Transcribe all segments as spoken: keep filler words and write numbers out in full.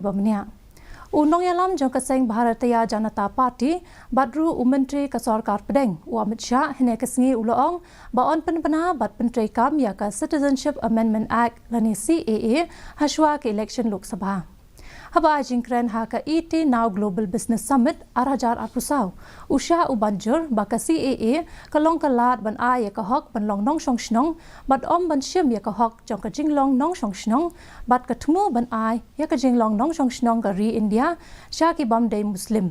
ba mniah. U nongïalam jong ka seng Bharatiya Janata Party bad ruh u Myntri ka Sorkar Pdeng u Amit Shah hynne ka sngi u la ong ba yn pynbna bad pyntreikam ïa ka Citizenship Amendment Act lane C A A hashwa ka election Lok Sabha. Haba ai jingkren ha ka eighty Now Global Business Summit ar hajar arphew saw, u Shah u ban jur ba ka C A A ka long ka lad ban ai ïa ka hok ban long nongshong shnong bad ym ban shim ïa ka hok jong ka jinglong nongshong shnong bad ka thmu ban ai ïa ka jinglong nongshong shnong ka ri India sha ki bym dei Muslim.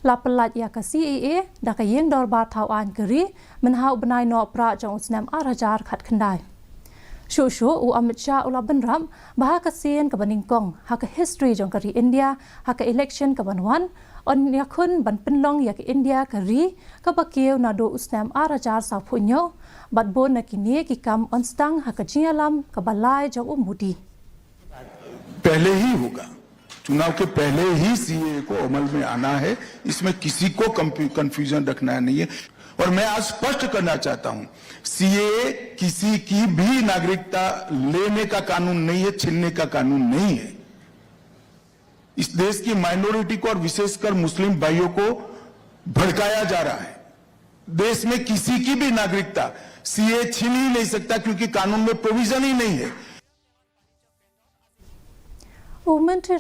La pyllait ïa ka C A A da ka Ïing Dorbar Thaw Aiñ ka ri mynha u bnai Nohprah jong u snem ar hajar khatkhyndai. Shuh shuh u Amit Shah u la bynrap ba ha ka sien kaba nyngkong ha ka history jong ka ri India, ha ka election ka ban wan, yn ïakhun ban pynlong ïa ka India ka ri kaba kiew naduh u snem ar hajar sawphew hynñiew bad bun na kine ki kam yn sdang ha ka jingïalam kaba lai jong u Modi. पहले ही होगा, चुनाव के पहले ही सीएए को अमल में आना है। इसमें किसी को कंफ्यूजन रखना नहीं है। और मैं आज स्पष्ट करना चाहता हूं, सीएए किसी की भी नागरिकता लेने का कानून नहीं है, छीनने का कानून नहीं है। इस देश की माइनॉरिटी को और विशेषकर मुस्लिम भाइयों को भड़काया जा रहा है। देश में किसी की भी नागरिकता सीएए छीन ही नहीं सकता, क्योंकि कानून में प्रोविजन ही नहीं है। U Myntri